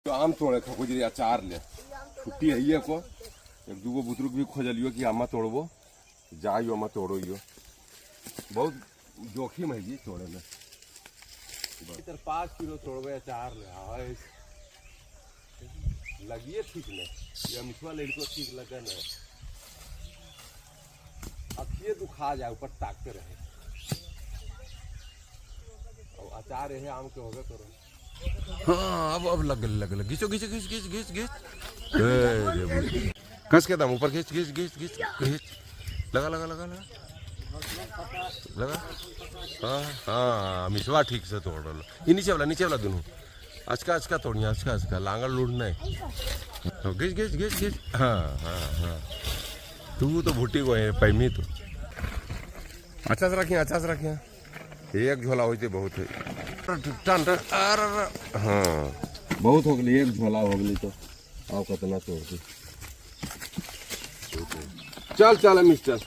तो आम तोड़े खोजरी अचार ले छुट्टी है को एक दूगो बुजुर्ग भी खोजलियो कि आमा तोड़बो जाइयो आमा तोड़ो यो। बहुत जोखिम है जी तोड़े में। इधर 5 किलो तोड़बे अचार ले हाय लगिए ठीक नहीं ये मिठवा लड़को ठीक लगे नहीं अखिए दुखा जाए ऊपर ताकते रहे और अचार है आम के होबे करो। हाँ अब लग लग लग घिचो घिचो घिच घिच घिच घिच रे कस के दम ऊपर खींच खींच खींच खींच खींच लगा लगा लगा लगा लगा। हाँ हाँ मिसवा ठीक से तोड़ रहा ये नीचे वाला दोनों अचका अचका तोड़िया अचका अचका लांगड़ लूट नहीं तो घिच घिच घिच घिच। हाँ हाँ हाँ तू तो भुट्टी को है पैमी तो अच्छा से रखिए अच्छा से रखिए एक झोला होते बहुत है टन टन हाँ बहुत हो गई एक झोला हो गई तो आओ कितना तोड़ दी। चल चल मिस्टर।